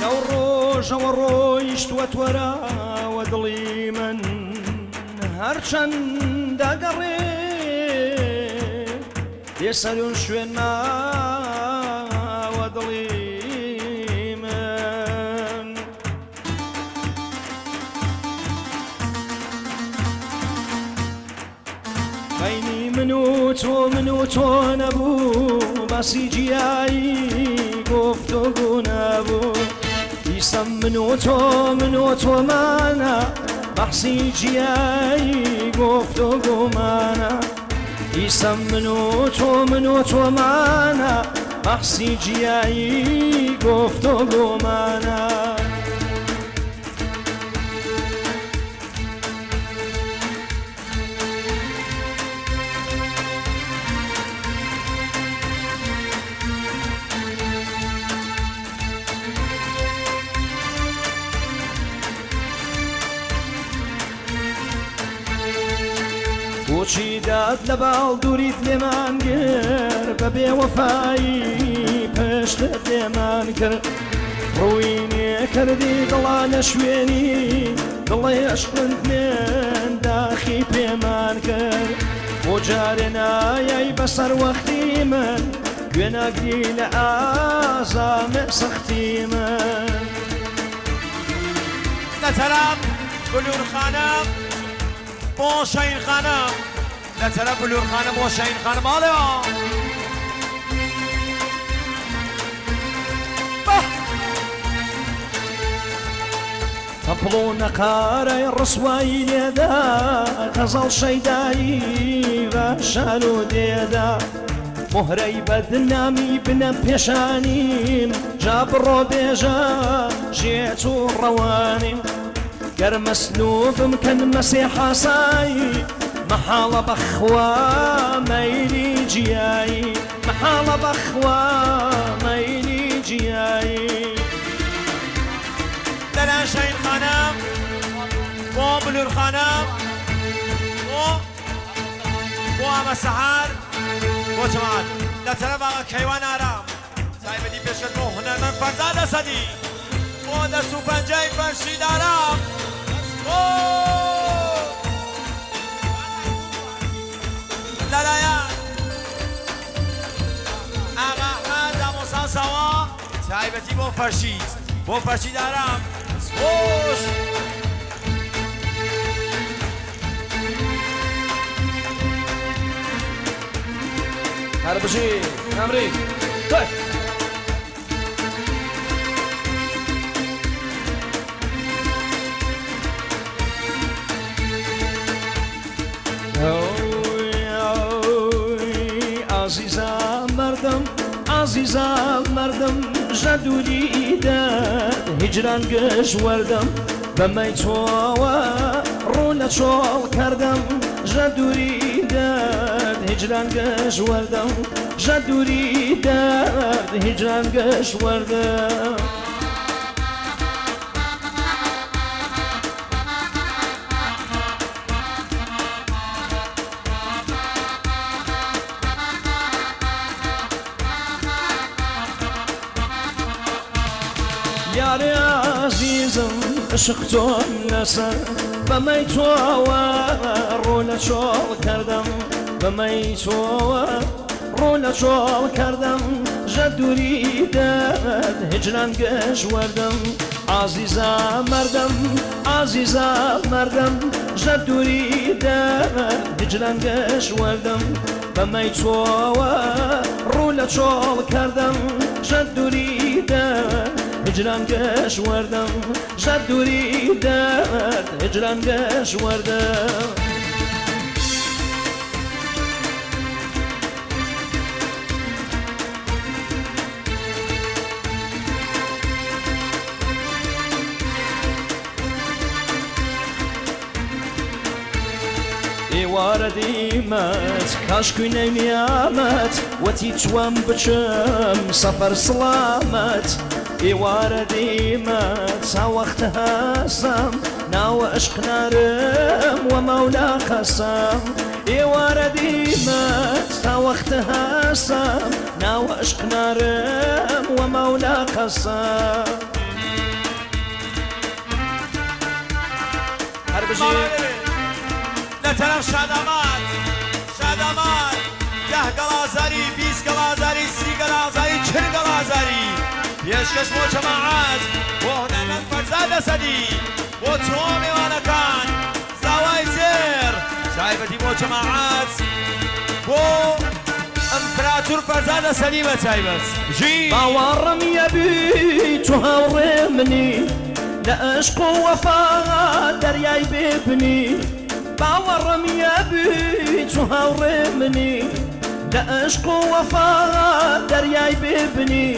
لەو ڕۆژەوە ڕۆیشتووە تۆراوە دڵی من هەرچەندە گەڕێ بێ سەرو شوێن ماوە دڵی من. بەینی من و تۆ من و تۆ نەبوو باسی جیایی گفتوگو نەبوو ئیسەم من و تۆ من و تۆمانە بەحسی جیایی گفتوگومانە ئیسەم من و تۆ من و تۆمانە بەحسی جیایی گفتوگومانە. بۆچی داد لە باڵ دووریت لێمان گر بە بێوەفایی پشتت لێمان کرد ڕووی نێکردی دڵانە شوێنی دڵێ ئەشقت من داخی پێمان کرد بۆ جارێ نایەی بەسەر وەختی من گوێ ناگری لە ئازامێ سەختی من. لە تەرەف بلوورخانە بۆ شەهینخانە لە تەرەف بلوورخانە بۆ شەهینخانە ماڵێ. تەپڵ و نەقارەی ڕسوایی لێدا غەزەڵ شەیدایی بە شار و دێدا مهرەی بەدنامی بنە پێشانیم جا بڕۆ بێژە ژێت و ڕەوانیم گەر مەسلوبم کەن مەسیح ئاسایی مەحاڵە بەخوا مەیلی جیایی مەحاڵە بەخوا مەیلی جیایی. لەلایەن شاهین خانم بۆ بلور خانم بۆ بۆ ئامە سەحەر بۆ جەماعەت لە تەرەف ئاغا کەیوان ئارام تایبەتی پێشکەش بۆ هونەرمەند فەرزاد ئەسەدی بۆ دەست و پەنجەی فەرشید ئارام بۆ لەلایەن ئاغا ئەحمەد مامۆستا ساوا تایبەتی بۆ فەرشید بۆ فەرشید ئارام خۆش. هەر بژی نەمری تۆی. ئازیزا مەردم ئازیزا مەردم ژە دووری دەرد هیجران گشت وەردم بە مەی تۆوە ڕوو لە چۆڵ کردم ژە دووری دەرد هیجران گشت وەردم ژە دووری دەرد هیجران گشت وەردم. یارێ ئازیزم عشق تۆم لەسەر بە مەی تۆوە ڕوو لە چۆڵ کردم بە مەی تۆوە ڕوو لە چۆڵ کردم ژە دووری دەرد هجران گشت وەردم ئازیزا مەردم ئازیزا مەردم ژە دووری دەرد هجران گشت وەردم بە مەی تۆوە ڕوو لە چۆڵ کردم ژە دووری دەرد هجران گشت وەردم ژە دووری دەرد هجران گشت وەردم. ئێوارە دیمەت کاشکوی نەیمیامەت وەتی چوەم بچم سەفەر سڵامەت ئێوارە دیمەت تا وەختە هەسەم ناوە عشق نارم وە مەولا قەسەم ئێوارە دیمەت تا وەختە هەسەم ناوە عشق نارم وە مەولا قەسەم. هەر بژی. لە تەرەف شاداماد شاداماد دە گەڵازاری 20 گەڵازاری 30 گەڵازاری 40 گەڵازاری پێشکەش بۆ جەماعەت بۆ هونەرمەند فەرزاد ئەسەدی بۆ تۆ مێوانەکان زاوای زێڕ تایبەتی بۆ جەماعەت بۆ ئەمپراتور فەرزاد ئەسەدی بە تایبەت بژی. باوەڕم یەبی تو هاوڕێ منی لە ئەشق و وەفا دەریای بێ بنی باوەڕم یەبی تو هاوڕێ منی لە ئەشق و وەفا دەریای بێ بنی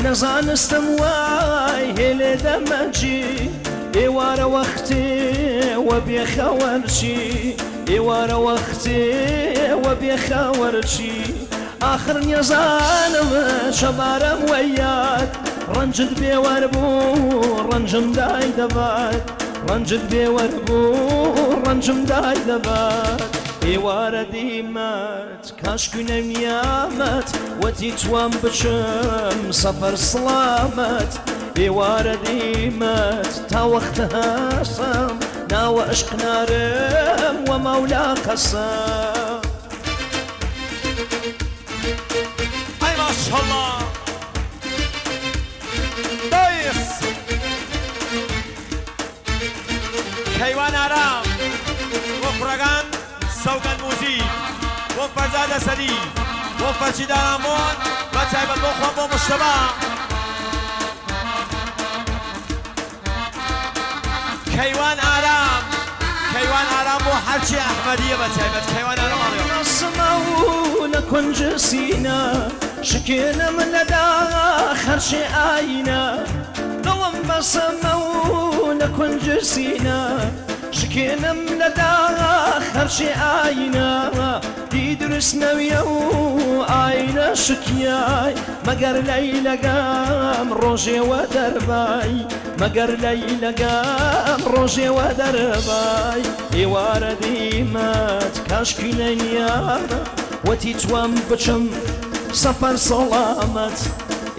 نەزانستم وای هێلێ دەمەجی ئێوارە وەختێ وە بێخەوەرچی ئێوارە وەختێ وە بێخەوەرچی ئاخر نیەزانم چەبارەم وەیاد ڕەنجت بێوەر بوو ڕەنجم دای دەبات ڕەنجت بێوەر بوو ڕەنجم دای دەبات ئێوارە دیمەت کاشکی نەمیامەت وەتی توام بچم سەفەر سڵامەت ئێوارە دیمەت تا وەختە هەسم ناوە عشق نارم وە مەولا قەسەم. ئەی ماشەڵا دایس کەیوان ئارام بۆ کوڕەکان سەوگەند موزیک بۆ فەرزاد ئەسەدی بۆ فەرشی دارامۆن بە تایبەت بۆ خۆم بۆ مشتەبا کەیوان ئارام کەیوان ئارام بۆ هەرچی ئەحمەدیە بە تایبەت کەیوان ئارام ئەڵێ. ڕەسمە و لە کونج سینە شکێنم لە داخ هەرچێ ئاینە دڵم بەسەمە و لە کونج سینە شکێنم لە داخ هەرچێ ئاینە دی دروست نەویە و ئاینە شکیای مەگەر لەیلەگەم ڕۆژێ وە دەربای مەگەر لەیلەگەم ڕۆژێ وە دەربای ئێوارە دیمەت کاشکی نەیامە وەتی توام بچم سەفەر سەڵامەت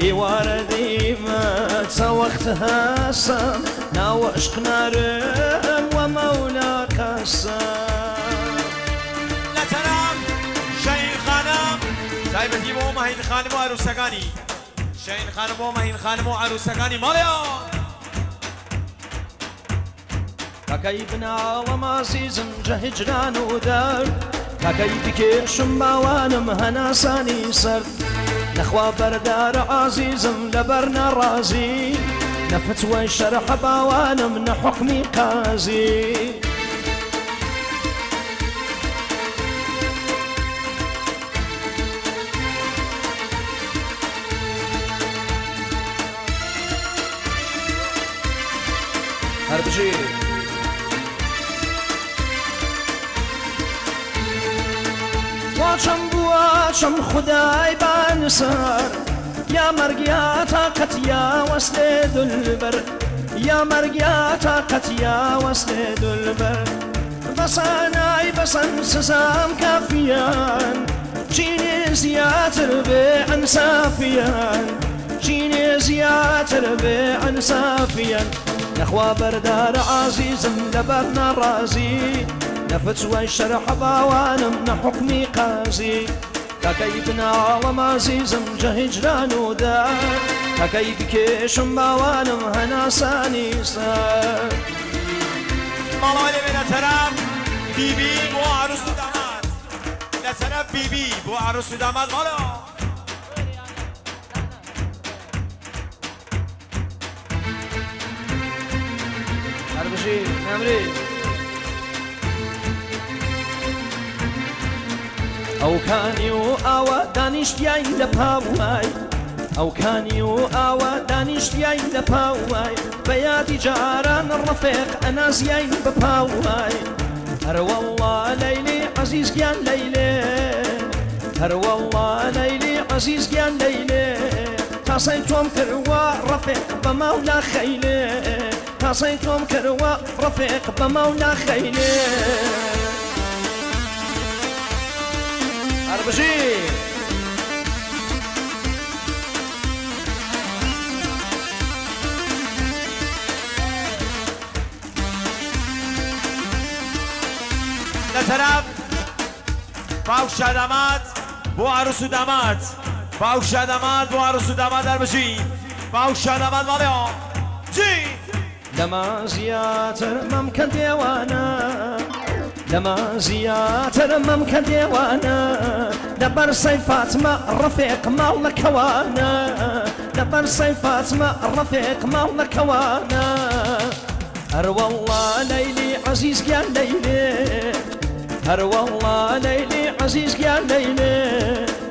ئێوارە دیمەت تا وەخت هەسم ناوە عشق نارم وە مەولا قەسەم. لە تەرەف شەهین خانم تایبەتی بۆ مەهین خانم و عەروسەکانی شەهین خانم بۆ مەهین خانم و عەروسەکانی ماڵیان. کاکەی بناڵەم ئازیزم جە هیجران و دەرد کاکەی بکێشم باوانم هەناسانی سەرد نەخوا بەردارە ئازیزم لەبەر ناڕازی نە فتوای شەرع باوانم نە حوکمی قازی. هەر بژی. واچم بووە چم خودای بانسەر یا مەرگ یا تاقەت یا وەسلێ دولبەر یا مەرگ یا تاقەت یا وەسلێ دولبەر بەسانای بەسەن سزام کافیان چینێ زیاتر بێ ئەنسافیان چینێ زیاتر بێ ئەنسافیان نەخوا بەردارە عازیزم لەبەر ناڕازی نە فتوای شەرع باوانم نە حوکمی قازی کاکەی بناڵەم ئازیزم جە هیجران و دار کاکەی بکێشم باوانم هەناسانی سەر. ماڵەوەی لێ بێ لە تەرەف بیبی بۆ عروس و داماد لە تەرەف بیبی بۆ عروس و داماد ماڵەوە. هەر بژی نەمری. ئەو کانی و ئاوە دانیشتیاین لە پاوای ئەو کانی و ئاوە دانیشتیاین لە پاوای بە یادی جاران ڕەفێق ئەنازیاین بە پاوای هەر وەڵڵا لەیلی عەزیز گیان لەیلێ هەر وەڵڵا لەیلی عەزیز گیان لەیلێ تاسەی تۆم کردوە ڕەفیق بە مەولا خەیلێ تاسەی تۆم کردوە ڕەفیق بە مەولا خەیلێ. هەر بژی. تەرەف باوک شاداماد بۆ عروس و داماد، باوک شاداماد بۆ عروس و داماد، هەربژی باوک شاداماد ماڵێ جی. لەمە زیاتر مەمکە دێوانە، لەمە زیاتر مەمکە دێوانە، لەبەر سەی فاتمە ڕەفیق ماڵ لە کەوانە، لەبەر سەی فاتمە ڕەفیق ماڵ لە کەوانە. هەروەڵڵا لەیلی عەزیز گیان لەیلێ، هەروەڵڵا لەیلی عەزیز گیان لەیلێ،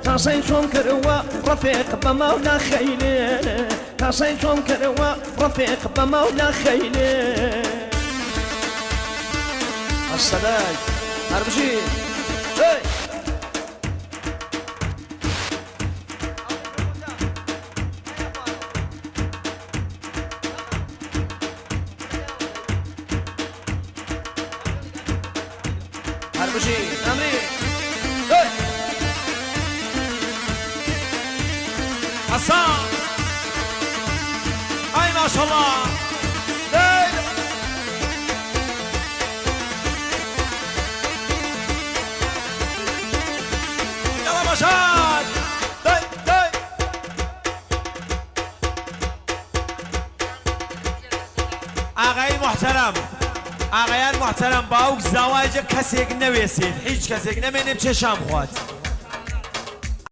تاسەی تۆم کردوە ڕەفیق بە مەولا خەیلێ، تاسەی تۆم کردوە ڕەفیق بە مەولا خەیلێ. ئەسەلای هەر بژی هەی. هەر بژی ئەمری هەی. حەسان ئای ماشەڵا دەی. یاڵا مەشهەد دەی دەی. ئاغای موحتەرەم، ئاغایان موحتەرەم، باوک زاوایجە کەسێک نەوێسێت، هیچ کەسێک نەمێنێ بچێ شام بخوات.